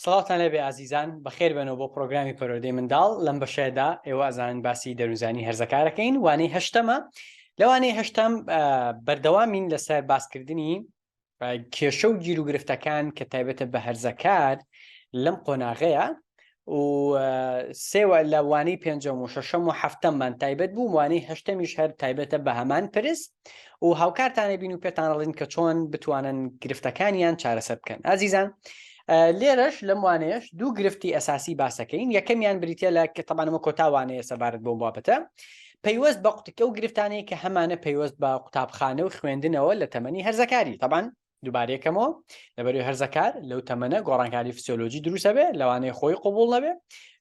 سڵاوتان لێبێ ئازیزان بەخێربێنەوە بۆ پرۆگرامی پەروەردەی منداڵ لەم بەشەدا ئێوە ئەزانن باسی دەروونزانی هەرزەکارەکەین وانەی هەشتەمە لەوانەی هەشتەم بەردەوامین لەسەر باسکردنی کێشە و گیروگرفتەکان کە تایبەتە بە هەرزەکار لەم قۆناغەیە و سێوە لە وانەی پێنجەم و شەشەم و هەفتەممان تایبەت بوو وانەی هەشتەمیش هەر تایبەتە بە هەمان پرس و هاوکارتانە بین و پێتانەڵین کە چۆن بتوانن گرفتەکانیان چارەسەر بکەن ئازیزان لێرەش لەم وانەیەش دوو گرفتی ئەساسی باسەکەین یەکەمیان بریتە لە کە تەبانەمە کۆتاوانەیە سەبارەت بۆ بابەتە پەیوەست بە قوتکە و گرفتانەی کە هەمانە پەیوەست بە قوتابخانە و خوێندنەوە لە تەمەنی هەرزەکاری تەبان دووبارەیەکەمەوە لەبەروی هەرزەکار لەو تەمەنە گۆڕانکاری فسیۆلۆجی دروستە بێ لەوانەیە خۆی قوبول نەبێ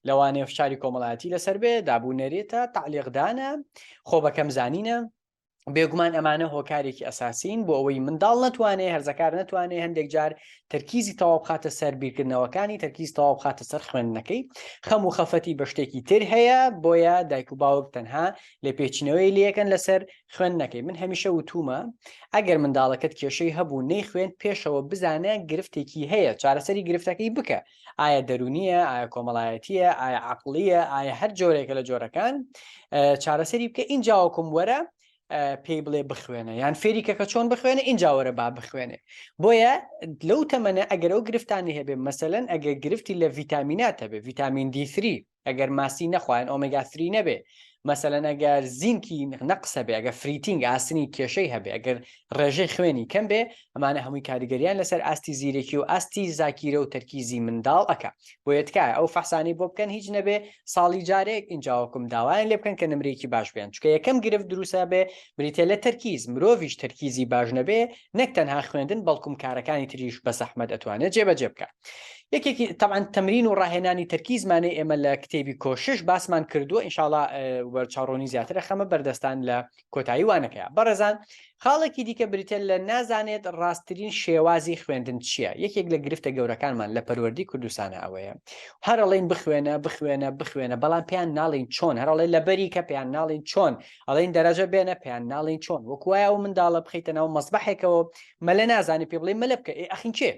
لەوانەیە فشاری کۆمەڵایەتی لەسەر بێ دابوو نەرێتە تعلیقدانە خۆ بەکەم زانینە بێگومان ئەمانە هۆکارێکی ئەساسین بۆ ئەوەی منداڵ نەتوانێ هەرزەکار نەتوانێ هەندێک جار تەرکیزی تەواو بخاتە سەر بیرکردنەوەکانی تەرکیز تەواو بخاتە سەر خوێندنەکەی خەم و خەفەتی بە شتێکی تر هەیە بۆیە دایک و باوک تەنها لێپێچینەوەی لەکەن لەسەر خوێندنەکەی من هەمیشە وتومە ئەگەر منداڵەکەت کێشەی هەبوو نەیخوێند پێشەوە بزانە گرفتێکی هەیە چارەسەری گرفتەکەی بکە ئایا دەرونیە ئایا کۆمەڵایەتیە ئایا عقلیە ئایا هەر جۆرێکە لە جۆرەکان چارەسەری بکە ئینجاوەکم وەرە پێی بڵێ بخوێنە یان فێری کە کە چۆن بخوێنە اینجا وەرە با بخوێنێ بۆیە لەو تەمەنە ئەگەر ئەو گرفتانی هەبێ مەسەلەن ئەگەر گرفتی لە ڤیتامینات هەبێ ڤیتامین دی3 ئەگەر ماسی نەخوایان ئۆمێگا 3 نەبێ مەسەلەن ئەگەر زینکی نەقسە بێ ئەگەر فریتینگ ئاسنی کێشەی هەبێ ئەگەر ڕێژەی خوێنی کەم بێ ئەمانە هەمووی کاریگەریان لەسەر ئاستی زیرەکی و ئاستی زاکیرە و تەرکیزی منداڵ ئەکا بۆیە تکایە ئەو فەحسانەی بۆ بکەن هیچ نەبێ ساڵی جارێک ئینجاوەکم داوایان لێ بکەن کە نمرەیەکی باش بێن چونکە یەکەم گرفت دروسە بێ بریتە لە تەرکیز مرۆڤیش تەرکیزی باش نەبێ نەک تەنها خوێندن بەڵکم کارەکانی تریش بە زەحمەت ئەتوانێت جێبەجێ بکات یەکێکی تەبعەن تەمرین و ڕاهێنانی تەرکیزمانەی ئێمە لە کتێبی کۆشش باسمان کردووە ئینشاڵا وەرچاوڕوونی زیاتر خەمە بەردەستان لە کۆتایی وانەکەیە بەڕێزان خاڵێکی دیکە بریتە لە نازانێت ڕاستترین شێوازی خوێندن چییە یەکێک لە گرفتە گەورەکانمان لە پەروەردی کوردستانە ئەوەیە هەرڵین بخوێنە بخوێنە بخوێنە بەڵام پێیان ناڵین چۆن هەرڵێ لەبەری کە پێیان ناڵین چۆن ئەڵێن دەرەجە بێنە پێیان ناڵین چۆن وەکوایە ئەو منداڵە بخیتە ناو مەسبەحێکەوە مەلە نازانی پێ بڵێ مەلە بکە ئێ ئەخین کێ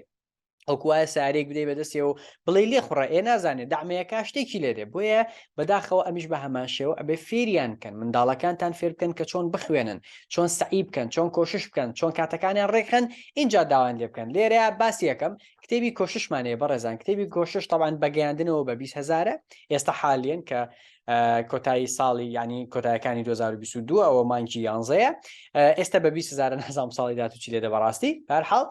وەکوایە سارێک بدەی بەدەستێ و بڵێ لێ خوڕە ئێ نازانێ دامەیەکە شتێکی لێ دێ بۆیە بەداخەوە ئەمیش بە هەمان شێوە ئەبێ فێریان بکەن منداڵەکانتان فێر بکەن کە چۆن بخوێنن چۆن سەعی بکەن چۆن کۆشش بکەن چۆن کاتەکانیان ڕێکخەن اینجا داوایان لێ بکەن لێرە باسی یەکەم کتێبی کۆششمان هەیە بەڕێزان کتێبی کۆشش تەبعەن بەگەیاندنەوە بە 20 هەزارە ئێستا حالیەن کە کۆتایی ساڵی ینی کۆتایەکانی 2022 ئەوە مانگی یانزەیە ئێستا بە 20 هزارە نازانم ساڵی دات و چی لێدە بەڕاستی هەرحاڵ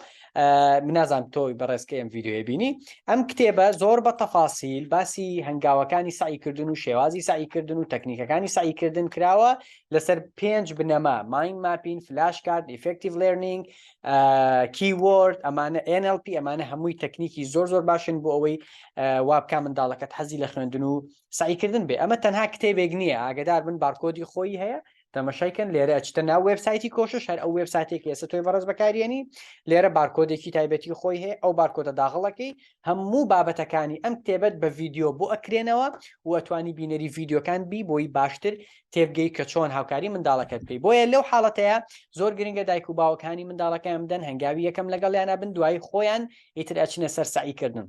منازان تۆی بەڕێزکە ئەم ڤیددیوێ بینی ئەم کتێبە زۆر بە تەفاسیل باسی هەنگاوەکانی سعیکردن و شێوازی سعیکردن و تەکنیکەکانی سعیکردن کراوە لەسەر پێنج بنەما mind mapping flash card effective learning keyword ئەمانە NLP ئەمانە هەمووی تەکنیکی زۆر زۆر باشن بۆ ئەوەی وا بکە منداڵەکەت حەزی لە خوێندن و سەعیکردن بێ ئەمە تەنها کتێبێک نییە ئاگدار بن بارکۆدی خۆی هەیە تەمەشای کەن لێرە ئەچتە ناو وێبسایتی کۆشش هەر ئەو وێبسایتێک ئێستا تۆی بەڕێز بەکارێنی لێرە بارکۆدێکی تایبەتی خۆی هەیە ئەو بارکۆدە داغڵەکەی هەموو بابەتەکانی ئەم کتێبەت بە ڤیددیو بۆ ئەکرێنەوە و ئەتوانی بینەری ڤیددیوکان بی بۆی باشتر تێبگەی کە چۆن هاوکاری منداڵەکەت بکەی بۆیە لەو حاڵەتەیە زۆر گرنگە دایک و باوکانی منداڵەکەیان بدەن هەنگاوی یەکەم لەگەڵیانە بن دوایی خۆیان ئیتر ئەچنە سەر سەعیکردن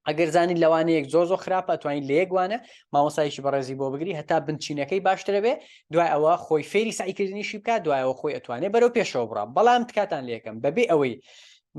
ئەگەر زانیت لەوانەیەک زۆر زۆر خراپە ئەتوانیت لە یەک وانە مامۆسایکی بەڕێزی بۆ بگری هەتا بنچینەکەی باشترە بێ دوای ئەوە خۆی فێری سعیکردنیشی بکات دوایەوە خۆی ئەتوانێ بەرەو پێشەوە بڕا بەڵام تکاتان لەکەم بەبێ ئەوەی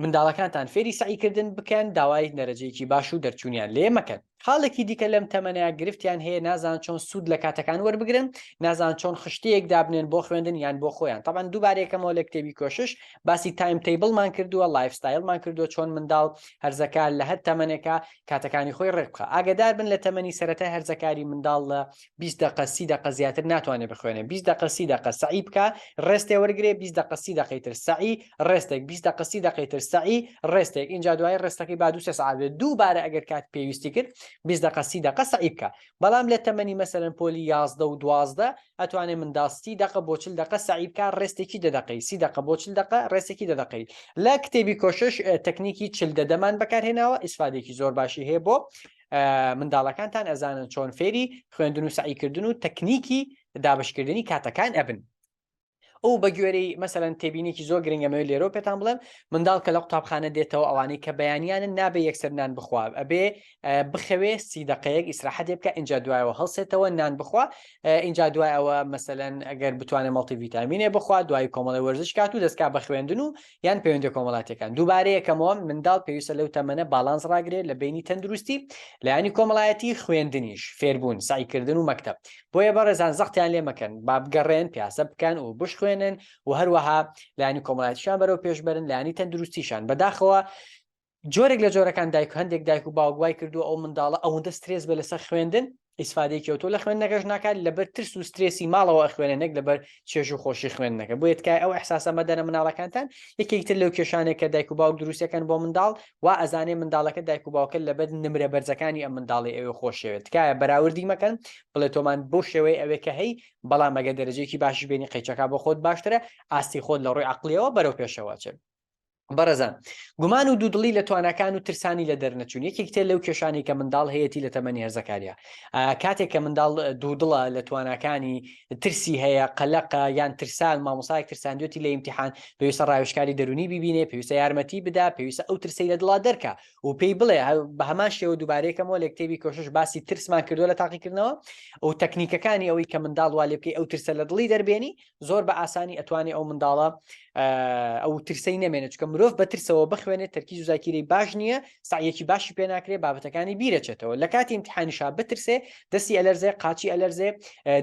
منداڵەکانتان فێری سعیکردن بکەن داوای دەرەجەیەکی باش و دەرچوونیان لێ مەکەن خاڵێکی دیکە لەم تەمەنەیە گرفتیان هەیە نازان چۆن سوود لە کاتەکان وەربگرن نازان چۆن خشتەیەک دابنێن بۆ خوێندن یان بۆ خۆیان تەبعەن دووبارەیەکەمەوە لە کتێبی کۆشش باسی time table مان کردووە lifestyle مان کردووە چۆن منداڵ هەرزەکار لە هەر تەمەنێکا کاتەکانی خۆی ڕێک بخە ئاگدار بن لە تەمەنی سەرەتای هەرزەکاری منداڵ لە 20 دقە 30 دقە زیاتر ناتوانێت بخوێنێ 20 دقە 30 دقە سەعی بکە rest ێ وەرگێ 20 دقە 30 دقەی تر سەعی rest ێک 20 دقە 30 دقەی تر سەعی rest ێک اینجا دوای rest ەکەی با دو سێ سەعات بێت دووبارە ئەگەر کات پێویستی کرد 20 دقە 30 دقە سەعی بکە بەڵام لە تەمەنی مەسەلەن پۆلی 11 و 12 ئەتوانێ منداڵ سی دەقە بۆ چل دەقە سەعی بکا rest ێکی دە دەقەی سی دەقە بۆ چل دەقە rest ێکی دە دەقەی لە کتێبی کۆشش تەکنیکی چل دەدەمان بەکارهێناوە ئیسفادێکی زۆر باشی هەیە بۆ منداڵەکانتان ئەزانن چۆن فێری خوێندن و سەعیکردن و تەکنیکی دابشکردنی کاتەکان ئەبن. ئەو بە گوێرەی مەسەلەن تێبینێکی زۆر گرنگە مەوێ لێرەوە پێتان بڵێم منداڵ کە لە قوتابخانە دێتەوە ئەوانەی کە بەیانیانن نابێ یەکسەر نان بخوا ئەبێ بخەوێ سی دقەیەک ئیسراحەتێ بکە اینجا دوایەوە هەڵسێتەوە نان بخوا اینجا دوای ئەوە مەسەلەن ئەگەر بتوانێت مەڵتی ڤیتامینێ بخوا دوای کۆمەڵی وەرزش کات و دەستکا بە خوێندن و یان پەیوەندی کۆمەڵاتیەکان دووبارە یەکەمەوە منداڵ پێویستە لەو تەمەنە باڵانس ڕاگرێت لە بینی تەندروستی لایەنی کۆمەڵایەتی خوێندنیش فێربوون سعیکردن و مەکتب بۆیە بەڕێزان زەختیان لێ مەکەن با بگەڕێن پیاسە بکەن و بشخوێنن و هەروەها لایەنی کۆمەڵایەتیشان بەرەو پێشبەرن لایەنی تەندروستیشان بەداخەوە جۆرێک لە جۆرەکان دایک هەندێک دایک و باوک وای کردو ئەو منداڵە ئەوەندە سترێس بێ لەسەر خوێندن ئیسفادەیەکی ئەوتۆ لە خوێندنەکەش ناکات لەبەر ترس و سترێسی ماڵەوە ئەخوێنێ نەک لەبەر چێژ و خۆشی خوێندنەکە بۆیە تکایە ئەو ئیحساسە مەدەنە مناڵەکانتان یەکێک تر لەو کێشانێک کە دایک و باوک دروستەکەن بۆ منداڵ وا ئەزانێ منداڵەکە دایک و باوکە لەبەر نمرە بەرزەکانی ئەم منداڵی ئەوێ خۆشەوێت تکایە بەراوردی مەکەن بڵێ تۆمان بۆ شێوەی ئەوێ کە هەی بەڵام ئەگەر دەرەجەیەکی باشیش بێنی قەیچەکە بۆ خۆت باشترە ئاستی خۆت لە ڕووی عەقڵیەوە بەرەو پێشەوە چێت. بەڕێزان گومان و دوودڵی لە تواناکان و ترسانی لە دەرنەچوون یەکێک تر لەو کێشانی کە منداڵ هەیەی لە تەمەنی هەرزەکاریە کاتێک کە منداڵ دوودڵە لە تواناکانی ترسی هەیە قەلەقە یان ترسان مامۆسایەک ترساندوێتی لە ئیمتیحان پێویستە ڕاوێژکاری دەرونی ببینێ پێویستە یارمەتی بدا پێویستە ئەو ترسەی لە دڵا دەرکا و پێی بڵێ بە هەمان شێوە دووبارەیەکەمەوە لە کتێبی کۆشش باسی ترسمان کردووە لە تاقیکردنەوە و تەکنیکەکانی ئەوەی کە منداڵ وا لێ بکەی ئەو ترسە لە دڵی دەربێنی زۆر بە ئاسانی ئەتوانێ ئەو منداڵە ئەو ترسەی نەمێنێت چکە مرۆڤ بە ترسەوە بخوێنێت تەرکیز و زاکیرەی باش نییە سعیەکی باشی پێ ناکرێ بابەتەکانی بیرەچێتەوە لە کاتی امتحانیشا بترسێ دەستی ئەلەرزێ قاچی ئەلەرزێ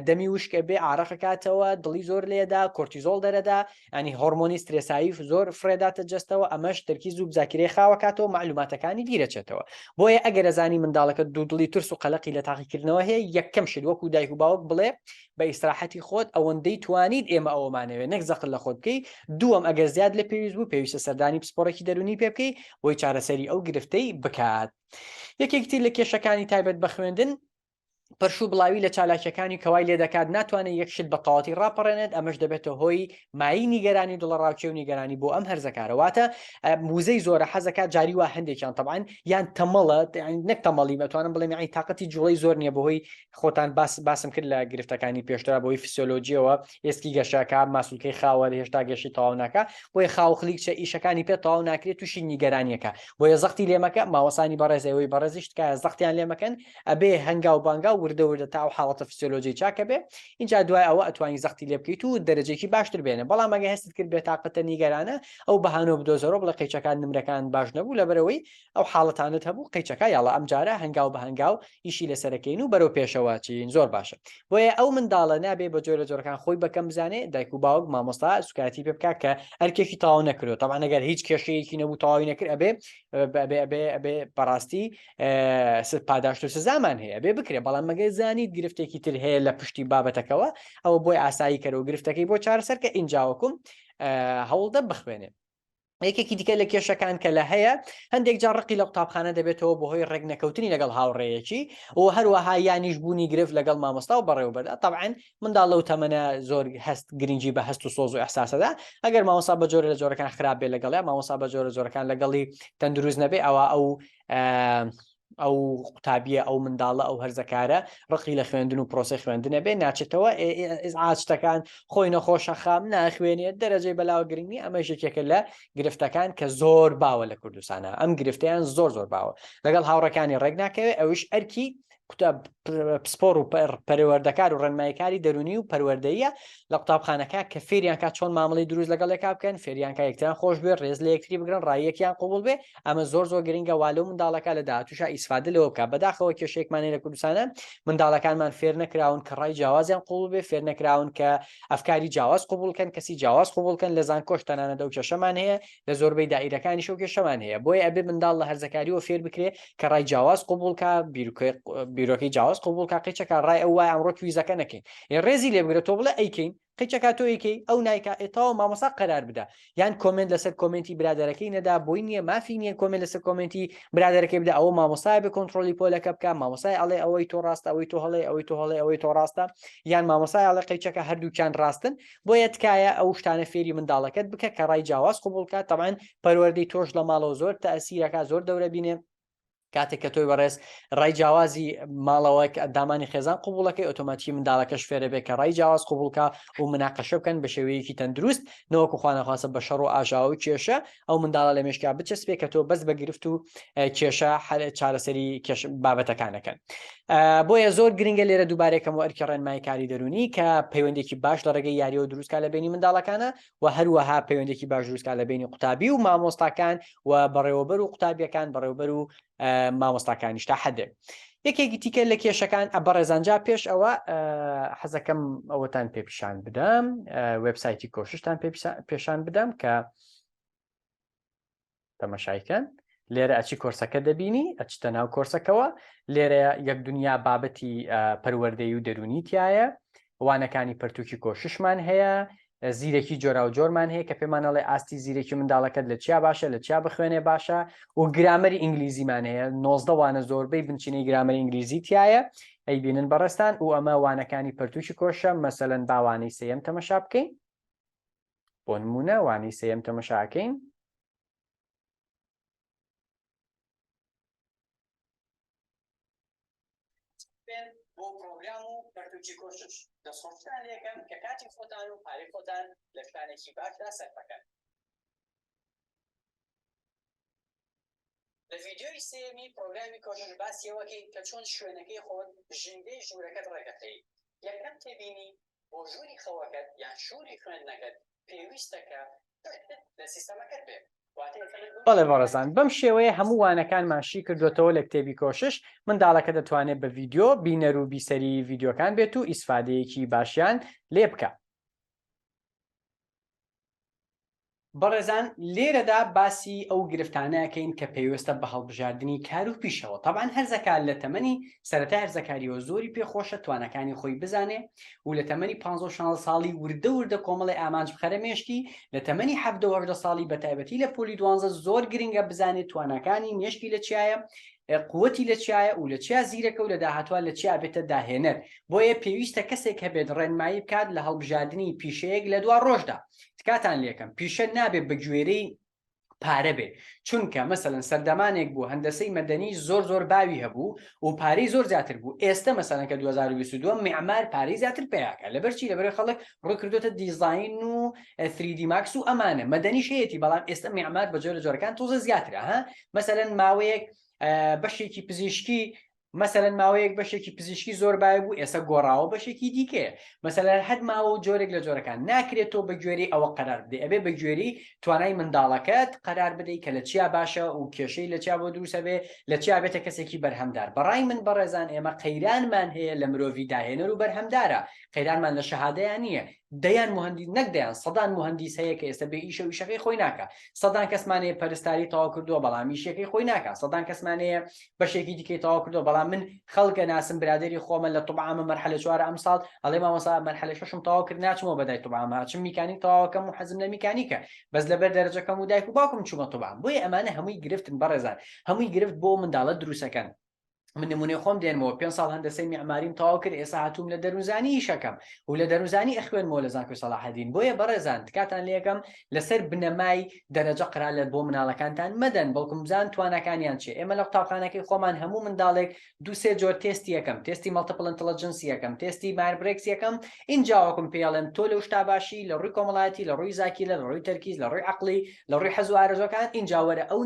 دەمی وشکە بێ ئارەقەکاتەوە دڵی زۆر لێدا کۆرتیزۆڵ دەرەدا ینی هۆرمۆنی سترێسایی زۆر فرێداتە جەستەوە ئەمەش تەرکیز و زاکیرەی خاوەکاتەوە معلوماتەکانی بیرەچێتەوە بۆیە ئەگەر ئەزانی منداڵەکە دوودڵی ترس و قەلەقی لە تاقیکردنەوە هەیە یەکەم شت وەکو دایک و باوک بڵێ بە ئیسراحەتی خۆت ئەوەندەی توانیت ئێمە ئەوەمانەوێت نەک زەخت لە خۆت بکەی دووەم ئەگەر زیاد لە پێویست بوو پێویستە سەردانی پسپۆڕێکی دەروونی پێ بکەی بۆی چارەسەری ئەو گرفتەی بکات یەکێکی تر لە کێشەکانی تایبەت بە خوێندن پەرشوو بڵاوی لە چالاکیەکانی کەوای لێ دەکات ناتوانێت یەک شت بە تەواتی ڕاپەڕێنێت ئەمەش دەبێتە هۆی مای نیگەرانی دڵەڕاوکێ و نیگەرانی بۆ ئەم هەرزەکارە واتە وزەی زۆرە حەزەکات جاری وا هەندێکیان تەبعەن یان تەمەڵە نەک تەمەڵی بەتوانم بڵێم یانی تاقەتی جوڵەی زۆر نییە بەهۆی خۆتان باس باسم کرد لە گرفتەکانی پێشترا بۆی فسیۆلۆجیەوە ئێسکی گەشەکە ماسولکەی خاوە هێشتا گەشی تەواو ناکە بۆیە خاوخلیک چە ئیشەکانی پێ تەواو ناکرێت تووشی نیگەرانیەکە بۆیە زەختی لێمەکە ماوەسانی بەڕێز ئێوەی بەڕێزیش تکایە زەختیان لێمەکەن ئەبێ هەنگاو بانگاو وردە وردە تا ئەو حاڵەتە فسیۆلۆجی چاکە بێ اینجا دوای ئەوە ئەتوانی زەختی لێ بکەیت و دەرەجێکی باشتر بێنە بەڵام ئەگە هەستت کرد بێتاقەتە نیگەرانە ئەو بەهانۆ بدۆزەرۆ بڵێ قەیچەکان نمرەکان باش نەبوو لەبەرەوەی ئەو حاڵەتانت هەبوو قەیچەکە یاڵا ئەمجارە هەنگاو بە هەنگاو ئیشی لەسەرەکەین و بەرەو پێشەوە چین زۆر باشە بۆیە ئەو منداڵە نابێ بە جۆرە جۆرەکان خۆی بەکەم بزانێ دایک و باوک مامۆستا سوکایەتی پێ بکات کە ئەرکێکی تەواو نەکردو تەبعەن ئەگەر هیچ کێشەیەکی نەبوو تەواوی نەکرد ئەبێ ئەبێ ئەبێ ئەبێ بەڕاستی پاداشت و سزامان هەیە بێ بکرێ بەڵام مەگەر زانیت گرفتێکی تر هەیە لە پشتی بابەتەکەوە ئەوە بۆی ئاسایی کەرەوە گرفتەکەی بۆ چارەسەرکە ئینجاوەکوم هەوڵدە بخوێنێ یەکێکی دیکە لە کێشەکان کە لە هەیە هەندێک جار ڕقی لە قوتابخانە دەبێتەوە بەهۆی ڕێک نەکەوتنی لەگەڵ هاوڕێیەکی و هەروەها یانیش بوونی گرفت لەگەڵ مامۆستا و بەڕێوبەردا طبعا منداڵ لەو تەمەنە زۆر هەست گرنگی بە هەست و سۆز و ئەحساسەدا ئەگەر مامۆستا بە جۆرە لە جۆرەکان خراپ بێ لەگەڵیا مامۆستا بە جۆرە جۆرەکان لەگەڵی تەندروست نەبێ ئەوە ئەو ئەو قوتابیە ئەو منداڵە ئەو هەرزەکارە ڕقی لە خوێندن و پرۆسی خوێندنە بێ ناچێتەوە ئیزعاجتەکان خۆی نەخۆشە خام ناخوێنێت دەرەجەی بەلاوە گرنگی ئەمەش یەکێکە لە گرفتەکان کە زۆر باوە لە کوردستانە ئەم گرفتیان زۆر زۆر باوە لەگەڵ هاوڕەکانی ڕێک ناکەوێت ئەوش ئەرکی پسپۆر و پەروەردەکار و ڕێنماییکاری دەرونی و پەروەردەیە لە قوتابخانەکە کە فێریان کا چۆن مامەڵەی دروست لەگەڵ یەکا بکەن فێریان کا یەکتران خۆش بێ ڕێز لە یەکتری بگرن ڕایەکیان قوبڵ بێ ئەمە زۆر زۆر گرنگە وا لەو منداڵەکە لە داهاتووشا ئیسفادە لەوە بکە بەداخەوە کێشەیەکمان هەیە لە کوردستانە منداڵەکانمان فێر نەکراون کە ڕای جیاوازیان قوبڵ بێ فێر نەکراون کە ئەفکاری جیاواز قوبڵکەن کەسی جیاواز قوبڵکەن لە زانکۆش تەنانەت ئەو کێشەمان هەیە لە زۆربەی دائیرەکانیش ئەو کێشەمان هەیە بۆیە ئەبێ منداڵ لە هەرزەکاریەوە فێر بکرێ کە ڕای جیاواز قوبوڵکا بیرۆکەی جیاواز قوبوڵکا قیچەکە ڕای ئەو وای ئەمڕۆ کویزەکە نەکەین ئێ ڕێزی لێ بگرە تۆ بڵێ ئەیکەین قیچەکە تۆ یکەی ئەو نایکا ئێتاوە مامۆسا قەرار بدە یان comment لەسەر comment ی برادەرەکەی نەدا بۆی نییە مافی نییە comment لەسەر comment ی برادەرەکەی بدە ئەوە مامۆسای بە کۆنتترۆلی پۆلەکە بکە مامۆسای ئەڵێ ئەوەی تۆ ڕاستە ئەوەی تۆ هەڵێ ئەوەی تۆ هەڵێ ئەوەی تۆ ڕاستە یان مامۆسای ئەڵێ قەیچەکە هەردووکیان ڕاستن بۆیە تکایە ئەو شتانە فێری منداڵەکەت بکە کە ڕای جیاواز قبوڵ کات تەبعەن پەروەردەی تۆش لە ماڵەوە زۆر تەئسیرەکە زۆر دەورە بینێ. کاتێک کە تۆی بەڕێز ڕای جیاوازی ماڵەوە کە ئەندامانی خێزان قوبوڵەکەی ئۆتۆماتیکی منداڵەکەش فێرە بێ کە ڕای جیاواز قوبوڵکە و مناقەشە بکەن بە شێوەیەکی تەندروست نەوەکو خوانەخواستە بە شەڕ و ئاژاوە و کێشە ئەو منداڵە لە مێشکا بچەسپێ کە تۆ بەس بە گرفت و کێشە چارەسەری کێش بابەتەکانەکەن. بۆیە زۆر گرنگە لێرە دووبارەکەم و ئەرکی ڕێنمایی کاری دەرونی کە پەیوەندێکی باش لە ڕێگەی یاریەوە دروستکا لە بینی منداڵەکانە و هەروەها پەیوەندێکی باش دروستکا لە بینی قوتابی و مامۆستاکان و بەڕێوەبەر و قوتابیەکان بەڕێوبەر و مامۆستاکانیش تا حدێک. یەکێکی تیکە لە کێشەکان بەڕێزانجا پێش ئەوە حەزەکەم ئەوەتان پێ پیشان بدەم وێبسایتی کۆششتان پێشان بدەم کە تەمەشایکەن لێرە ئەچی کۆرسەکە دەبینی ئەچتە ناو کۆرسەکەوە لێرە یەک دنیا بابەتی پەروەردەی و دەرونی تایە وانەکانی پەرتوکی کۆششمان هەیە زیرەکی جۆراوجۆرمان هەیە کە پێمان ئەڵێ ئاستی زیرەکی منداڵەکەت لە چیا باشە لە چیا بخوێنێ باشە و گرامەری ئینگلیزیمان هەیە 19 وانە زۆربەی بنچینەی گرامەری ئینگلیزی تایە ئەیبینن بەڕێزتان و ئەمە وانەکانی پەرتوکی کۆشە مەسەلەن با وانەی سێیەم تەمەشا بکەین بۆ نمونە وانەی سێیەم تەمەشاکەین بۆ پرۆگرام و پەرتوکی کۆشش دەستخۆشتان لێکەم کە کاتی خۆتان و پارەی خۆتان لە شتانێکی باشدا سەرفەکەن. لە ڤیدیۆی سێیەمی پرۆگرامی کۆشش باسی ئەوەکەین کە چۆن شوێنەکەی خۆت ژینگەی ژوورەکەت ڕێکەخەی. یەکەم تێبینی بۆ ژووری خەوەکەت یان شووری خوێندنەکەت پێویستە کە پشتت لە سیستەمەکەت بێ. بەڵێ بەڕێزان بەم شێوەیە هەموو وانەکانمان شی کردوێتەوە لە کتێبی کۆشش منداڵەکە دەتوانێت بە ڤیدیۆ بینەر و بیسەری ڤیدیۆکان بێت و ئیسفادەیەکی باشیان لێ بکە. بەڕێزان لێرەدا باسی ئەو گرفتانە ئەکەین کە پەیوەستە بە هەڵبژاردنی کار و پیشەوە تەبعەن هەرزەکار لە تەمەنی سەرەتای هەرزەکاریەوە زۆری پێ خۆشە توانەکانی خۆی بزانێ و لە تەمەنی 15 و 16 ساڵی وردە وردە کۆمەڵی ئامانج بخەرە مێشکی لە تەمەنی 17 و 18 ساڵی بە تایبەتی لە پۆلی دوانزە زۆر گرنگە بزانێت تواناکانی مێشکی لە چیایە قوتی لە چیایە و لە چیا زیرەکە و لە داهاتوە لە چیا بێتە داهێنەر بۆیە پێویستە کەسێک هەبێت ڕێنمایی بکات لە هەڵبژاردنی پیشەیەک لە دوا ڕۆژدا تکاتان لێکەم پیشە نابێ بە گوێرەی پارە بێ چونکە مەسەلەن سەردەمانێک بوو هەندەسەی مەدەنی زۆر زۆر باوی هەبوو و پارەی زۆر زیاتر بوو ئێستا مەسەلەن کە 2022 معمار پارەی زیاتر پیاکە لەبەرچی لەبەر خەڵک ڕووی کردوتە دیزاین و 3D Max و ئەمانە مەدەنیش هەیەی بەڵام ئێستا معمار بە جۆرە جۆرەکان تۆزە زیاترە ها مەسەلەن ماوەیەک بەشێکی پزیشکی مەسەلەن ماوەیەک بەشێکی پزیشکی زۆر باوی بوو ئێستا گۆڕاوە بەشێکی دیکەیە مەسەلەن هەر ماوە و جۆرێک لە جۆرەکان ناکرێت تۆ بە گوێری ئەوە قەرار بدەی ئەبێ بە گوێری توانای منداڵەکەت قەرار بدەی کە لە چیا باشە و کێشەی لە چیا بۆ دروستە بێ لە چیا بێتە کەسێکی بەرهەمدار بەڕای من بەڕێزان ئێمە قەیرانمان هەیە لە مرۆڤی داهێنەر و بەرهەمدارە قەیرانمان لە شەهادەیان نییە دەیان موهەندیس نەک دەیان سەدان موهەندیس هەیە کە ئێستا بێ ئیشە و ئیشەکەی خۆی ناکا سەدان کەسمان هەیە پەرستاری تەواو کردووە بەڵام ئیشەکەی خۆی ناکا سەدان کەسمان هەیە بەشێکی دیکەی تەواو کردووە بەڵام من خەڵکە ناسم برادری خۆمە لە طبعامە مەرحەلە چوارە ئەمساڵ ئەڵێ مامۆستا مەرحەلە شەشم تەواو کرد ناچمەوە بەدای طبعامە ئەچم میکانیک تەواوەکەم و حەزم لە میکانیکە بەس لەبەر دەرەجەکەم و دایک و باوکم چوومە طبعام بۆیە ئەمانە هەمووی گرفتن بەڕێزان هەمووی گرفت بۆ منداڵە دروستەکەن من نمونەی خۆم دێنمەوە پێ ساڵ هەندەسەی میعماریم تەواو کرد ئێستا هاتووم لە دەروونزانی ئیشەکەم و لە دەروونزانی ئەخوێنمەوە لە زانکۆی سەڵاحەدین بۆیە بەڕێزان تکاتان لێکەم لەسەر بنەمای دەرەجە قرار لە بۆ مناڵەکانتان مەدەن بەڵکم بزان تواناکانیان چیە ئێمە لە قوتابخانەکەی خۆمان هەموو منداڵێک دوو سێ جۆر تێستی یەکەم تێستی multiple intelligence یەکەم تێستی Myers Briggs یەکەم ئینجا وەکم پێڵێم تۆ لەو شتا باشی لە ڕووی کۆمەڵایەتی لە ڕووی زاکیرە لە ڕووی تەرکیز لە ڕووی عەقڵی لە ڕووی حەز و ئارەزوەکان ئینجا وەرە ئەو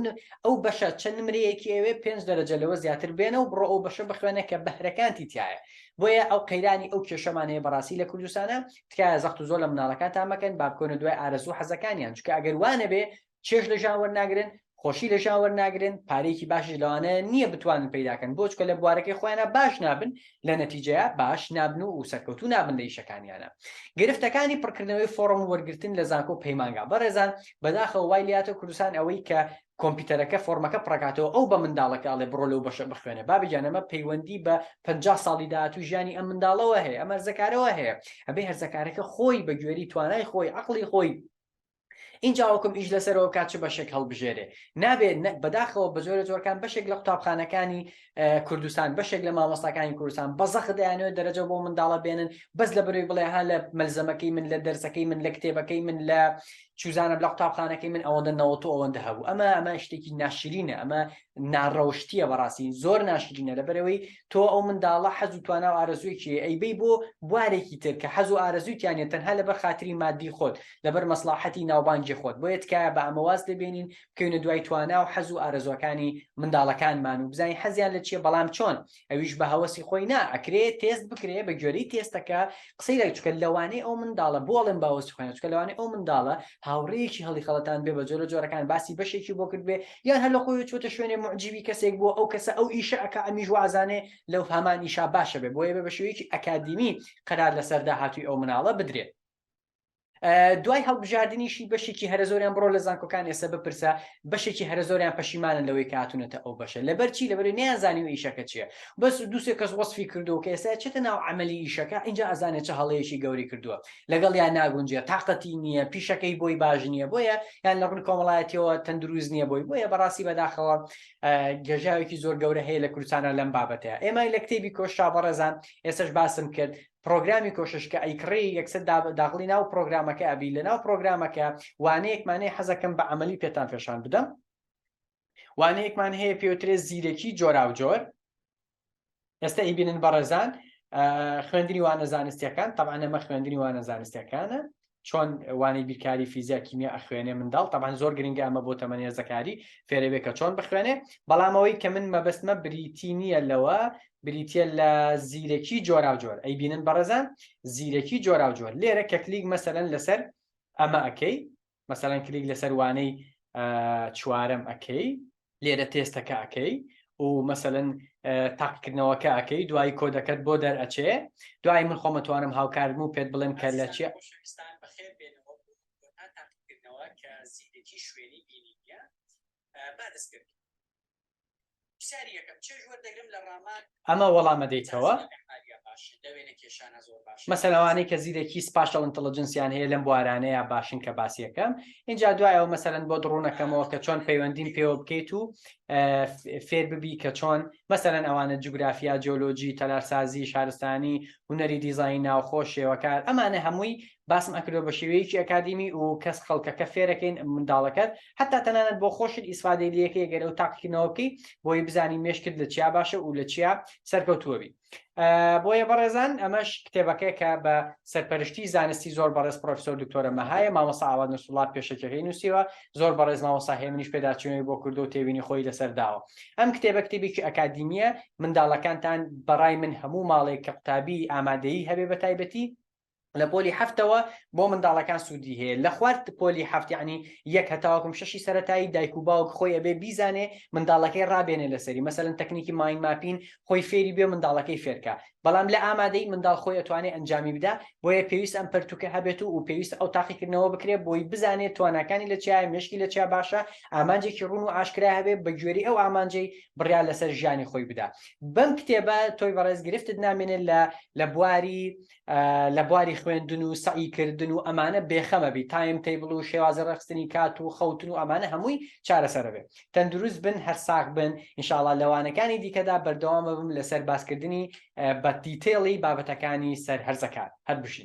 ئەو بەشە چەند نمرەیەکی ئەوێ پێنج دەرەجە لەوە زیاتر بێنە و بڕۆ ئەو بەشە بخوێنە کە بەهرەکانتی تایە بۆیە ئەو قەیرانی ئەو کێشەمان هەیە بەڕاستی لە کوردستانە تکایە زەخت و زۆر لە مناڵەکانتان مەکەن با بکەونە دوای ئارەزوو حەزەکانیان چونکە ئەگەر وانەبێ چێژ لە ژیان وەرناگرن خۆشی لە ژیان وەرناگرن پارەیەکی باشیش لەوانەیە نییە بتوانن پەیداکەن بۆ چونکە لە بوارەکەی خۆیانە باش نابن لە نەتیجەیە باش نابن و سەرکەوتوو نابن لە ئیشەکانیانە گرفتەکانی پڕکردنەوەی فۆڕم وەرگرتن لە زانکۆ پەیمانگا بەڕێزان بەداخەوە وای لاتە کوردستان ئەوەی کە کۆمپیوتەرەکە فۆرمەکە پڕکاتەوە ئەو بە منداڵەکە ئەڵێ بڕۆ لەو بەشە بخوێنە بابی گیان ئەمە پەیوەندی بە 50 ساڵی داهاتوو ژیانی ئەم منداڵەوە هەیە ئەم هەرزەکارەوە هەیە ئەبێ هەرزەکارەکە خۆی بە گوێری توانای خۆی عقلی خۆی ئینجا وەکم ئیش لەسەرەوە بکات چ بەشێک هەڵبژێرێ نابێت بەداخەوە بە جۆرە جۆرەکان بەشێک لە قوتابخانەکانی کوردستان بەشێک لە مامۆستاکانی کوردستان بە زەخت دەیانەوێت دەرەجە بۆ منداڵە بێنن بەس لە بەرەوەی بڵێ ها لە مەلزەمەکەی من لە دەرسەکەی من لە کتێبەکەی من لە چوزانم لە قوتابخانەکەی من ئەوەندە نەوەت و ئەوەندە هەبوو. ئەمە ئەمە شتێکی ناشرینە، ئەمە ناڕەوشتیە، بەڕاستی زۆر ناشرینە. لەبەرەوەی تۆ ئەو منداڵە حەز و توانا و ئارەزوویەکی ئەیبەی بۆ بوارێکی تر کە حەز و ئارەزوویتیانە تەنها لەبەر خاتری مادی خۆت، لەبەر مەسڵاحەتی ناوبانگی خۆت. بۆیە تکایە بە ئەمە واز لێبێنین، بکەوینە دوای توانا و حەز و ئارەزووەکانی منداڵەکانمان و بزانین حەزیان لە چییە، بەڵام چۆن؟ ئەویش بە هەوەسی خۆی نا، ئەکرێ تێست بکرێ بە گوێرەی تێستەکە قسەی لای، چونکە لەوانەیە ئەو منداڵە، بۆ ئەڵێم بە هەوەسی خۆی نا، چونکە لەوانەیە ئەو منداڵە هاوڕێیەکی هەڵیخەڵەتاند بێ، بە جۆرە جۆرەکان باسی بەشێکی بۆ کرد بێ، یان هەر لە خۆیەوە چووەتە شوێنێ موعجیبی کەسێک بووە، ئەو کەسە ئەو ئیشە ئەکا ئەمیش وازانێ لەو هەمان ئیشا باشە بێ، بۆیە بێ بە شێوەیەکی ئەکادیمی قەرار لەسەر داهاتووی ئەو مناڵە بدرێ. دوای هەڵبژاردنیشی بەشێکی هەرە زۆریان بڕۆ لە زانکۆکان ئێستا بپرسە بەشێکی هەرە زۆریان پەشیمانن لەوەی کە هاتوونەتە ئەو بەشە لەبەر چی لەبەر نەیانزانی و ئیشەکە چییە بەس دووسێ کەس وەصفی کردو کە ئێستا چێتە ناو عملی ئیشەکە اینجا ئەزانێت چە هەڵەیەکی گەوری کردووە لەگەڵ یان ناگونجێ تاقەتی نییە پیشەکەی بۆی باش نییە بۆیە یان لە ڕووی کۆمەڵایەتیەوە تەندروست نییە بۆی بۆیە بەڕاستی بەداخەوە گەژاوێکی زۆر گەورە هەیە لە کوردستانە لەم بابەتەیە ئێمە لە کتێبی کۆشا بەڕێزان ئێستش باسم کرد پڕۆگرامی کۆشش کە ئەیکڕی یەکسەر داخڵی ناو پڕۆگرامەکە ئەبی لە ناو پڕۆگرامەکە وانەیەکمان هەیە حەزەکەم بە عەمەلی پێتان پێشان بدەم وانەیەکمان هەیە پێوترێ زیرەکی جۆراوجۆر ئێستا ئیبینن بەڕێزان خوێندنی وانە زانستیەکان تەبعەن ئەمە خوێندنی وانە زانستیەکانە چۆن وانەی بیرکاری فیزیا کیمیا ئەخوێنێ منداڵ تەبعەن زۆر گرنگە ئەمە بۆ تەمەنی هەرزەکاری فێرەبێ کە چۆن بخوێنێ بەڵام ئەوەی کە من مەبەستمە بریتی نییە لەوە بریتە لە زیرەکی جۆراوجۆر ئەی بینن بەڕێزان زیرەکی جۆراوجۆر لێرە کە کلیک مەسەلەن لەسەر ئەمە ئەکەی مەسەلەن کلیک لەسەر وانەی چوارەم ئەکەی لێرە تێستەکە ئەکەی و مەسەلەن تاقیکردنەوەکە ئەکەی دوایی کۆدەکەت بۆ دەرئەچێ دوایی من خۆم ئەتوانم هاوکاربم و پێت بڵێم کە لە چی خۆشەویستان بەخێر بێنەوە بۆ کۆتا تاقیکردنەوە کە زیرەکی شوێنی بینینیە با دەست پێ بکەین پرسیاری یەکەم چێژ وەردەگرم لە ڕامان ئەمە وەڵامە دەیتەوە زۆر باشە مەسەلەن ئەوانەی کە زیرەکی spatial intelligence یان هەیە لەم بوارانەیە باشن کە باسیەکەم اینجا دوای ئەو مەسەلەن بۆت ڕوونەکەمەوە کە چۆن پەیوەندیم پێوە بکەیت و فێر ببی کە چۆن مەسەلەن ئەوانە جوگرافیا جیۆلۆجی تەلارسازی شارستانی هونەری دیزاین ناوخۆ شێوەکار ئەمانە هەمووی باسم ئەکردەوە بە شێوەیەکی ئەکادیمی و کەس خەڵکەکە فێرەکەین منداڵەکەت حتا تەنانەت بۆ خۆشت ئیسفادەی لەکەی گەر ئەو تاقیکردنەوە بکەی بۆی بزانی مێشکت لە چیا باشە و لە چیا سەرکەوتووە بی بۆیە بەڕێزان ئەمەش کتێبەکەی کە بە سەرپەرشتی زانستی زۆر بەڕێز پرۆفسۆر دکتۆرە مەهایە مامۆستا ئاوات نسوڵا پێشەکیەکەی نووسیوە زۆر بەڕێز مامۆستا هێمنیش پێداچوونەوەی بۆ کردو و تێبینی خۆی لەسەر داوە ئەم کتێبە کتێبێکی ئەکادیمیە منداڵەکانتان بەڕای من هەموو ماڵێک کە قوتابی ئامادەیی هەبێ بە تایبەتی لە پۆلی هەفتەوە بۆ منداڵەکان سوودی هەیە لە خوارد پۆلی هەفت یعنی یەک هەتاوەکم شەشی سەتایی دایک و باوک خۆی ئەبێ بیزانێ منداڵەکەی ڕابێنێ لەسەری مەسەلەن تەکنیکی mind mapping خۆی فێری بێ منداڵەکەی فێرکە بەڵام لە ئامادەی منداڵ خۆی ئەتوانێ ئەنجامی بدا بۆیە پێویست ئەم پەرتوکە هەبێت و و پێویست ئەو تاقیکردنەوە بکرێت بۆی بزانێت تواناکانی لە چیایە مێشکی لە چیا باشە ئامانجێکی ڕوون و ئاشکرا هەبێ بە گوێری ئەو ئامانجەی بڕیار لەسەر ژیانی خۆی بدا بەم کتێبە تۆی بەڕێز گرفتت نامێنێت لە لە بواری لە بواری خوێندن و سەعی کردن و ئەمانە بێخەمە بی time table و شێوازی ڕێکخستنی کات و خەوتن و ئەمانە هەمووی چارەسەرە بێ تەندروست بن هەر ساغ بن ئینشاڵا لەوانەکانی دیکەدا بەردەوامە بم لەسەر باسکردنی بە detail ی بابەتەکانی سەر هەرزەکار هەر بژین.